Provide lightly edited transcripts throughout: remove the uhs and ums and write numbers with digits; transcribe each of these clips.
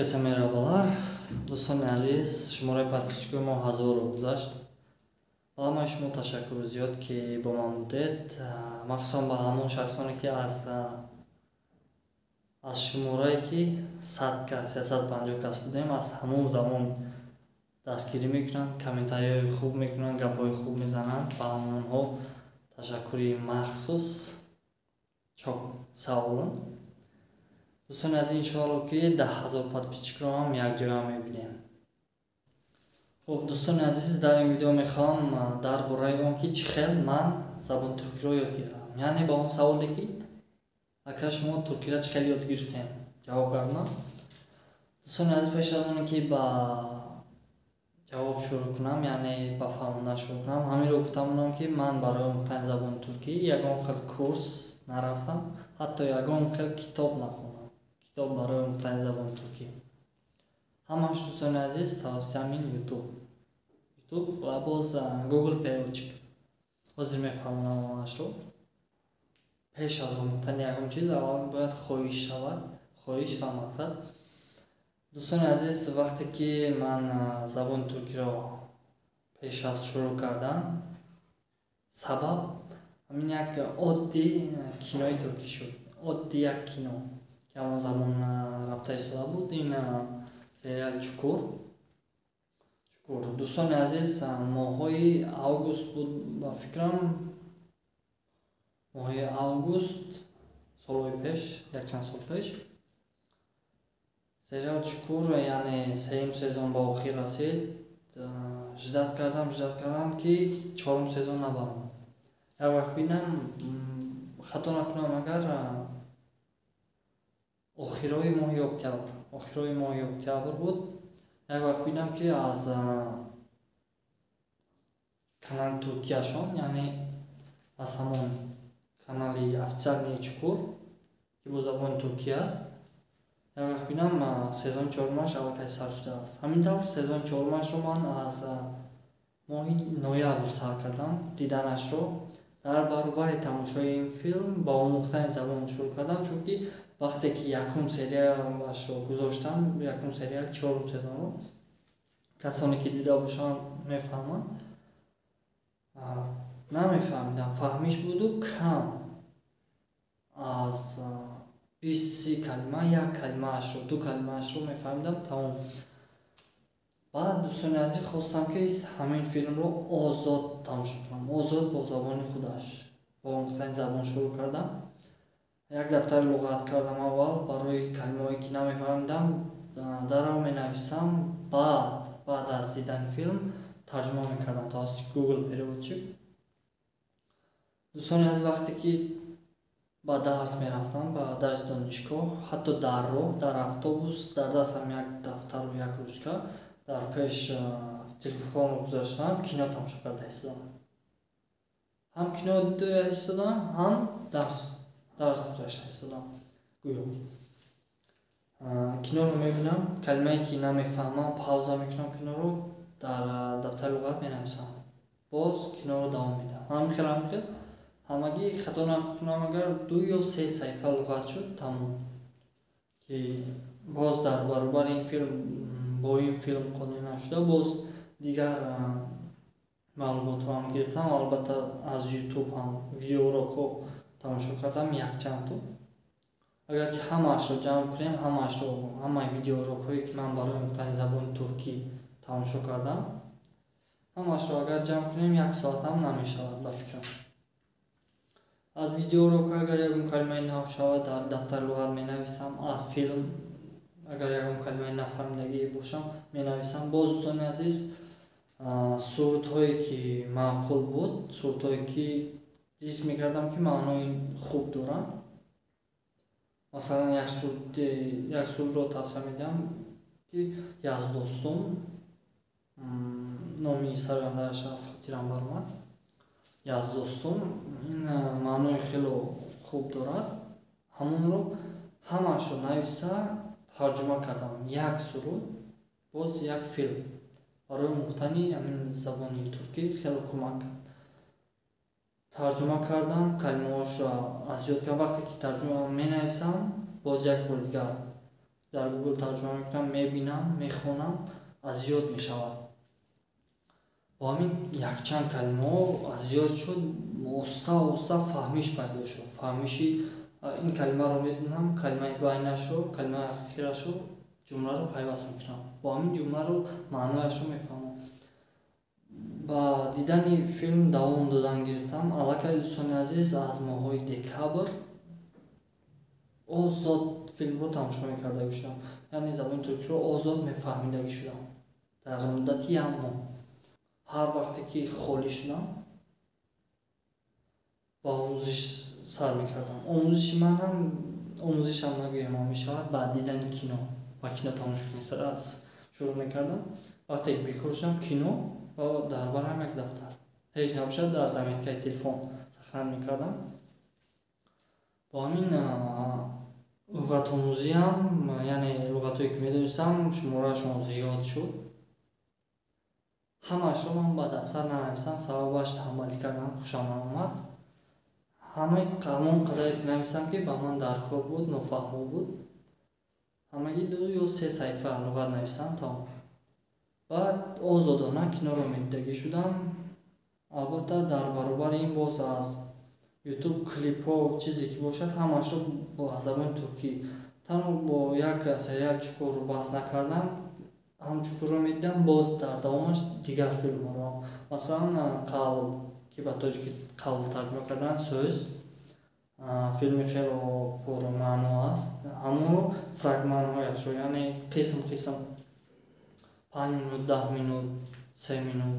Herkese merhabalar. Дӯстони азиз, шумораи подписчикои мо 1000-ро гузашт. Ба ҳамаи шумо ташаккури зиёд, ки бо ман будед, махсусан ба ҳамон шахсоне, ки аз шуморае, ки 100 кас, 150 кас будем, аз ҳамон замон дастгирӣ мекунанд, комментариҳои хуб мекунанд, гапҳои хуб мезананд. Ба ҳамонҳо ташаккури махсус. Çok sağ olun. Дӯстони азиз, иншоалло, ки 10 000 подписчикро ҳам якҷоя мебинем. Хуб, дӯстони азиз, дар ин видео мехоҳам дар бораи он, ки чӣ хел ман забони туркиро ёд гирифтам, яъне ба он саволе, ки ака, шумо туркиро чӣ хел ёд гирифтем, ҷавоб гардонам. Дӯстони азиз, пеш аз оне ки ба ҷавоб шурӯъ кунам, яъне ба фаҳмондан шурӯъ кунам, ҳаминро гуфта монам, ки ман барои омӯхтани забони туркӣ ягон хел курс нарафтам, ҳатто ягон хел китоб нахондам, китоб барои омӯхтани забони туркӣ. Ҳамаш, дӯстони азиз, тавассути ҳамин Ютуб ва боз Google Переводчик. Ҳозир мефаҳмонам ҳамаашро. Пеш аз омӯхтани ягон чиз аввал бояд хоҳиш шавад, хоҳиш ва мақсад. Дӯстони азиз, вақте ки ман забони туркиро пеш аз шурӯъ кардан, сабаб ҳамин як оддӣ кинои туркӣ шуд, оддӣ як кино, ки ҳамон замон рафта истода буд, ин сериали «Чукур». «Чукур», дӯстони азиз, моҳҳои август буд, ба фикрам, моҳи август солҳои пеш, якчанд сол пеш. Сериал «Чукур», яъне сеюм сезон ба охир расид. Ждать кардам, ждать кардам, ки чорум сезон набаромад. Як вақт бинам, хато накунам агар, охирои моҳи октябр, охирои моҳи октябр буд. Як вақт бинам, ки аз канали туркияшон, яъне аз ҳамон канали официальный «Чукур», ки бо забони туркӣ аст, як вақт бинам, сезони чорумаш аллакай сар шудааст. Ҳамин тавр сезони чорумашро ман аз моҳи ноябр сар кардам диданашро. Дар баробари тамошои ин филм ба омӯхтани забон шурӯъ кардам, чунки вақте ки якум сериалашро гузоштам, якум сериали чорум сезонро, касоне ки дида бошанд, мефаҳманд, намефаҳмидам, фаҳмиш буду кам, аз 20-30 калима як калимаашро, ду калимаашро мефаҳмидам, тамом. Баъд, дӯстони азиз, хостам, ки ҳамин филмро озод тамошо кунам, озод, бо забони худаш. Бо омӯхтани забон шурӯъ кардам. Як дафтари луғат кардам аввал, барои калимаҳое ки намефаҳмидам, дарав менависам, баъд аз дидани филм тарҷума мекардам тавассути Google Переводчик. Дӯстони азиз, вақте ки ба дарс мерафтам, ба дарси донишгоҳ, ҳатто дар роҳ, дар автобус, дар дастам як дафтару як ручка, дар пеш телефонро гузоштам, кино тамошо карда истодам. Ҳам кино дида истодам, ҳам дарс гузашта истодам. Гӯё киноро мебинам, калимае ки намефаҳмам, пауза мекунам киноро, дар дафтари луғат менависам, боз киноро давом медиҳам. Ҳамин хел, ҳамин хел, ҳамагӣ, хато накунам агар, ду ё се саҳифа луғат шуд, тамом. Ки боз дар баробари ин филм, бо ин филм қонеъ нашуда, боз дигар маълумотҳо ҳам гирифтам. Албатта, аз Ютуб ҳам видеоурокҳо тамошо кардам якчандто. Агар ки ҳамаашро ҷамъ кунем, ҳамаашро, ҳамаи видеоурокҳое, ки ман барои омӯхтани забони туркӣ тамошо кардам, ҳамаашро агар ҷамъ кунем, як соатам намешавад, ба фикрам. Аз видеоурокҳо агар ягон калимаи нав шавад, дар дафтари луғат менависам. Аз филм агар ягон калимаи нафаҳмидагӣ бошам, менависам. Боз, дӯстони азиз, сурудҳое ки маъқул буд, сурудҳое ки ҳис мекардам, ки маънои хуб доранд, масалан, як сурудро тавсия медиҳам, ки «Yaz dostum», номи сарояндааш аз хотирам баромад, «Yaz dostum», ин маънои хело хуб дорад. Ҳамонро ҳамаашро нависа, тарҷума кардам. Як суруд, боз як филм барои омӯхтани ҳамин забони туркӣ хело кӯмак кард. Тарҷума кардам, калимаҳошро аз ёд кардам. Вақте ки тарҷума менависам, боз як бори дигар Дар Гугл тарҷума мекунам, мебинам, мехонам, аз ёд мешавад. Бо ҳамин якчанд калимаҳо аз ёд шуд, оста оста фаҳмиш пайдо шуд. Фаҳмиши ин калимаро медонам, калимаи байнашро, калимаи ахирашро, ҷумларо пайваст мекунам. Бо ҳамин ҷумларо маънояшро мефаҳмам. Ба дидани филм давом додан гирифтам. Аллакай, дӯстони азиз, аз моҳҳои декабр озод филмро тамошо мекардагӣ шудам, яъне забони туркиро озод мефаҳмидагӣ шудам. Дар муддати як моҳ ҳар вақте ки холӣ шудам, ба омӯзиш сар мекардам. Омӯзиши манам, омӯзишам нагӯем ҳам мешавад, ба дидани кино ва кино тамошо кунӣ шурӯъ мекардам. Вақте ки бекор шудам, кино ва дар барам як дафтар, ҳеҷ набошад, дар заметкаи телефон сохранить мекардам. Бо ҳамин луғатомӯзиам, яъне луғатҳое ки медонистам, шумораашон зиёд шуд. Ҳамаашро ман ба дафтар нанависам, сабабаш тамбалӣ кардам, хушам наомад. Ҳамон қадаре ки нависам, ки ба ман дар кор буд, нофаҳмо буд, ҳамагӣ ду ё се саҳифа луғат нависам, тамом. Баъд озодона киноро медидагӣ шудам. Албатта, дар баробари ин боз аз Ютуб клипҳо, чизе ки бошад, ҳамаашро бо забони туркӣ. Танҳо бо як сериал «Чукурро» бас накардам. Ҳам «Чукурро» медидам, боз дар давомаш дигар филмҳоро, масалан, «Қавл», ки ба тоҷикӣ «Қавл» тарҷума карданд, «Сӯз», филми хело пурмаъно аст. Ҳамонро фрагментҳояшро, яъне қисм қисм, 5 минут, 10 минут, 3 минут,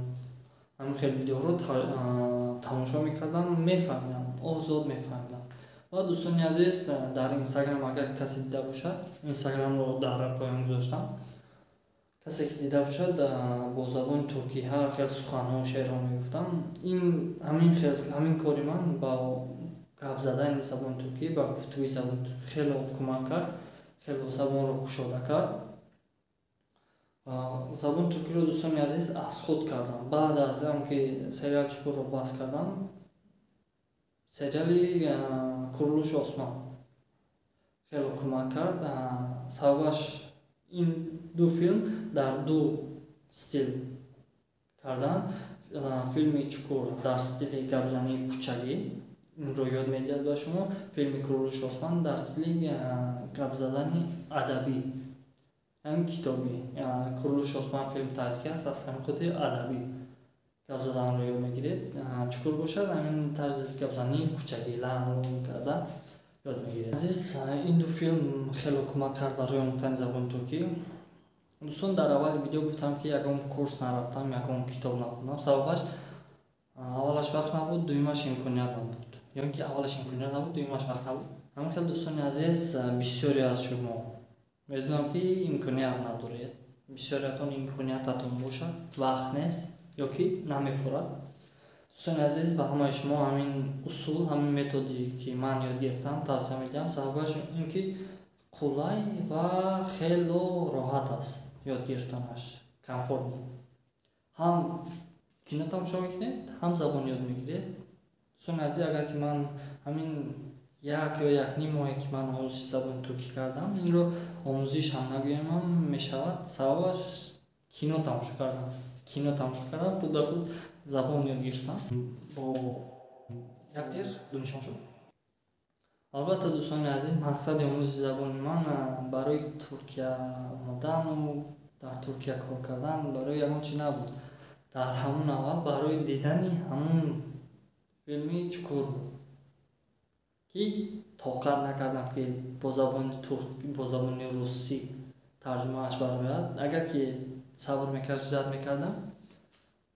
ҳамин хел видеоҳоро тамошо мекардам, мефаҳмидам, озод мефаҳмидам. Ва, дӯстони азиз, дар Инстаграм агар касе дида бошад, Инстаграмро дар поён гузоштам, касе ки дида бошад, бо забони туркӣ ҳар хел суханҳо, шеърҳо мегуфтам. Ин ҳамин хел, ҳамин кори ман ба гап задани забони туркӣ, ба гуфтугӯи забони туркӣ хело кӯмак кард, хело забонро кушода кард. Забони туркиро, дӯстони азиз, аз худ кардам. Баъд аз он ки сериал «Чукурро» бас кардам, сериали «Курулуши Осман» хело кӯмак кард. Сабабаш, ин ду филм дар ду стил карданд. Филми «Чукур» дар стили гапзании кӯчагӣ, инро ёд медиҳад ба шумо. Филми «Курулуши Осман» дар стили гапзадани адабӣ, яъне китобӣ. «Курулуши Осман» филми таърихӣ аст, аз ҳамин хотир адабӣ гап заданро ёд мегиред. «Чукур» бошад, ҳамин тарзи гапзании кӯчагӣ, лаън карда ёд мегиред. Азиз, ин ду филм хело кӯмак кард барои омӯхтани забони туркӣ. Дӯстон, дар аввали видео гуфтам, ки ягон курс нарафтам, ягон китоб нахондам. Сабабаш, аввалаш вақт набуд, дуюмаш имконият набуд, ё ин ки аввалаш имконият набуд, дуюмаш вақт набуд. Ҳамин хел, дӯстони азиз, бисёре аз шумо медонам, ки имконият надоред, бисёриятон имкониятатон бошад, вақт нест ё ки намефурад. Дӯстони азиз, ба ҳамаи шумо ҳамин усул, ҳамин методе ки ман ёд гирифтам, тавсия медиҳам. Сабабаш ин ки қулай ва хело роҳат аст ёд гирифтанаш, комфортно. Ҳам кино тамошо мекунед, ҳам забон ёд мегиред. Дӯстони азиз, агар ки ман ҳамин як ё якним моҳе ки ман омӯзиши забони туркӣ кардам, инро омӯзиш ҳам нагӯямам мешавад, сабабаш кино тамошо кардам. Кино тамошо кардам, худ ба худ забон ёд гирифтам, бо як тир ду нишон шуд. Албатта, дӯстони азиз, мақсади омӯзиши забони ман барои Туркия омадану дар Туркия кор кардан, барои ягон чи набуд. Дар ҳамон аввал барои дидани ҳамон филми «Чукур» буд, ки тоқат накардам, ки бо забони турк, бо забони русӣ тарҷумааш барояд. Агар ки сабр мекард, ждать мекардам,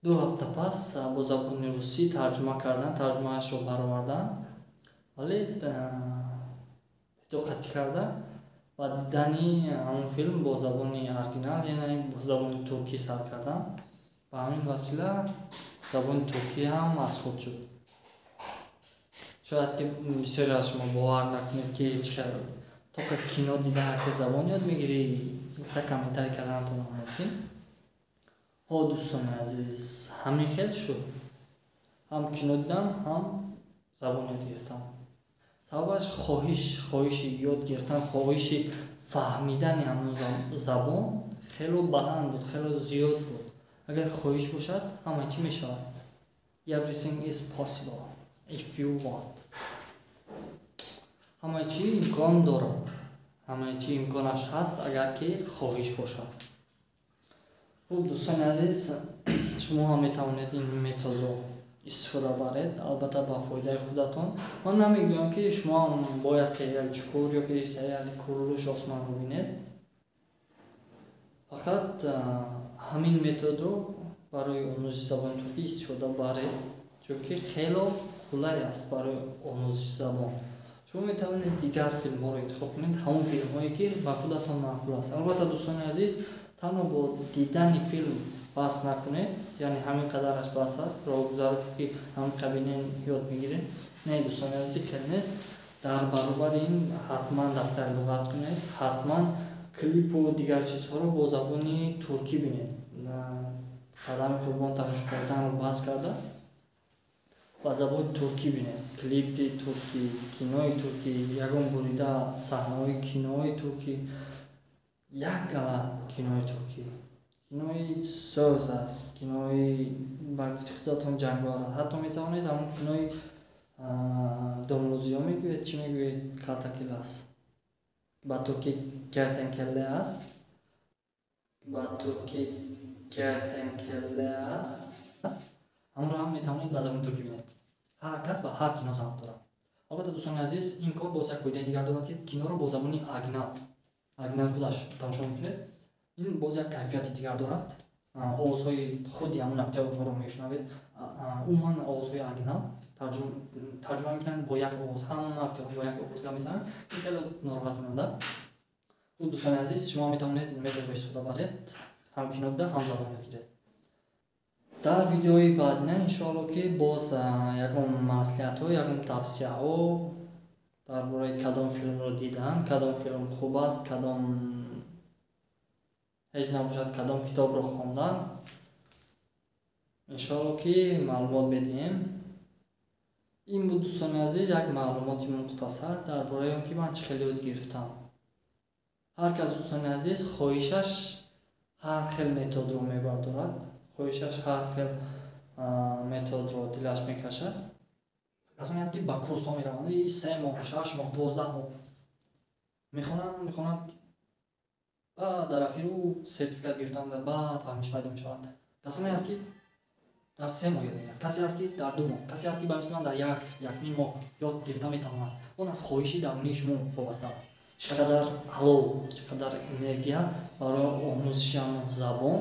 2 ҳафта пас бо забони русӣ тарҷума кардан, тарҷумаашро баровардан, вале бетоқатӣ карда, ба дидани ҳамон филм бо забони оригинал, яъне бо забони туркӣ сар кардам. Ба ҳамин васила забони туркӣ ҳам аз худ шуд. Шояд ки бисёре аз шумо бовар накунед, ки чӣ хел тоқа кино дида ҳарке забон ёд мегирӣ, гуфта комментарий карданатон мумкин. Ҳо, дӯстони азиз, ҳамин хел шуд. Ҳам кино дидам, ҳам забон ёд гирифтам. Сабабаш хоҳиш, хоҳиши ёд гирифтан, хоҳиши фаҳмидани ҳамон забон хело баланд буд, хело зиёд буд. Агар хоҳиш бошад, ҳама чӣ мешавад. Everything is possible if you want. Ҳама чӣ имкон дорад, ҳама чӣ имконаш ҳаст, агар ки хоҳиш бошад. Хуб, дӯстони азиз, шумо ҳам метавонед ин методро истифода баред, албатта, ба фоидаи худатон. Ман намегӯям, ки шумо ҳам бояд сериали «Чукур» ё ки сериали «Курулуш Османро» бинед. Фақат ҳамин методро барои омӯзиши забони туркӣ истифода баред, чунки хело қулай аст барои омӯзиши забон. Шумо метавонед дигар филмҳоро интихоб кунед, ҳамон филмҳое, ки ба худатон маъқул аст. Албатта, дӯстони азиз, танҳо бо дидани филм бас накунед, яъне ҳамин қадараш бас аст, роҳгузар гуфт, ки ҳамин қабинен ёд мегирем. Не, дӯстони азиз, хел нест. Дар баробари ин ҳатман дафтари луғат кунед, ҳатман клипу дигар чизҳоро бо забони туркӣ бинед. «Қадами Қурбон» тамошо карданро бас карда, ба забони туркӣ бинед: клипи туркӣ, кинои туркӣ, ягон бурида саҳнаҳои кинои туркӣ, як гала кинои туркӣ. Кинои соз аст, кинои, ба гуфти худатон, ҷанговар аст. Ҳатто метавонед ҳамон кинои домлозиҳо мегӯед, чӣ мегӯед, калтакил аст, ба туркӣ kertenkele аст, ба туркӣ kertenkele аст, ҳамонро ҳам метавонед ба забони туркӣ бинед. Ҳар кас ба ҳар кино завқ дорад. Албатта, дӯстони азиз, ин кор боз як фоидаи дигар дорад, ки киноро бо забони оригинали худаш тамошо мекунед. Ин боз як кайфияти дигар дорад. Овозҳои худи ҳамон актёрҳоро мешунавед. Умуман, овозҳои оригинал тарҷума мекунанд, бо як овоз ҳама актёрҳо бо як овоз гап мезананд. Ин хеле нороҳаткунанда. Хуб, дӯстони азиз, шумо метавонед методро истифода баред, ҳам кино дида, ҳам забон ёд гиред. Дар видеои баъдина, иншоалло, ки боз ягон маслиҳатҳо, ягон тавсияҳо дар бораи кадом филмро дидан, кадом филм хуб аст, кадом ҳеҷ набошад, кадом китобро хондан, иншоалло, ки маълумот медиҳем. Ин буд, дӯстони азиз, як маълумоти мухтасар дар бораи он, ки ман чӣ хел ёд гирифтам. Ҳар кас, дӯстони азиз, хоҳишаш ҳар хел методро мебардорад, хоҳишаш ҳар хел методро дилаш мекашад. Касоне ҳаст, ки ба курсҳо мераванд, 3 моҳ, 6 моҳ, 12 моҳ мехонанд, мехонанд, дар ахиру сертификат гирифтан, баъд фаҳмиш пайдо мешавад. Касоне ҳаст, ки дар 3 моҳ ёд мегирад, касе ҳаст, ки дар 2 моҳ, касе ҳаст, ки ба мисли ман дар як якним моҳ ёд гирифта метавонад. Он аз хоҳиши дарунии шумо вобаста аст, чӣ қадар алов, чӣ қадар энергия барои омӯзиши ҳамон забон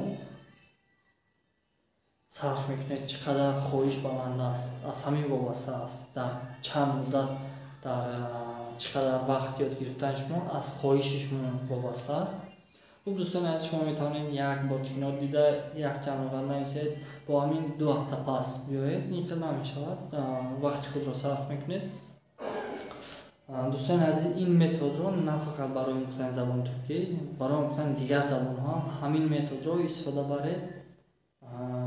сарф мекунед, чӣ қадар хоҳиш баланд аст, аз ҳамин вобаста аст. Дар чанд муддат, дар чӣ қадар вақт ёд гирифтани шумо аз хоҳиши шумо вобаста аст. Хуб, дӯстони азиз, шумо метавонед як бор кино дида, якчанд луғат нависед, бо ҳамин 2 ҳафта пас биёед. Ин хел намешавад, вақти худро сарф мекунед. Дӯстони азиз, ин методро на фақат барои омӯхтани забони туркӣ, барои омӯхтани дигар забонҳо ҳам ҳамин методро истифода баред.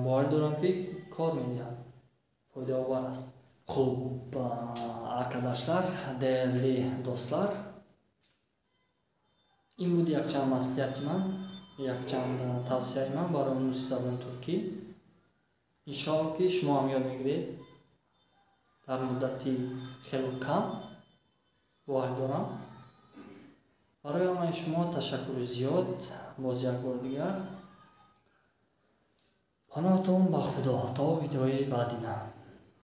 Боварӣ дорам, ки кор медиҳад, фоидаовар аст. Хуб, arkadaşlar, değerli dostlar, ин буд якчанд маслиҳати ман, якчанд тавсияи ман барои омӯзиши забони туркӣ. Иншоалло, ки шумо ҳам ёд мегиред дар муддати хело кам, боварӣ дорам. Барои ҳамаи шумо ташаккури зиёд. Боз як бори дигар паноҳатон ба Худо, то видеои баъдина.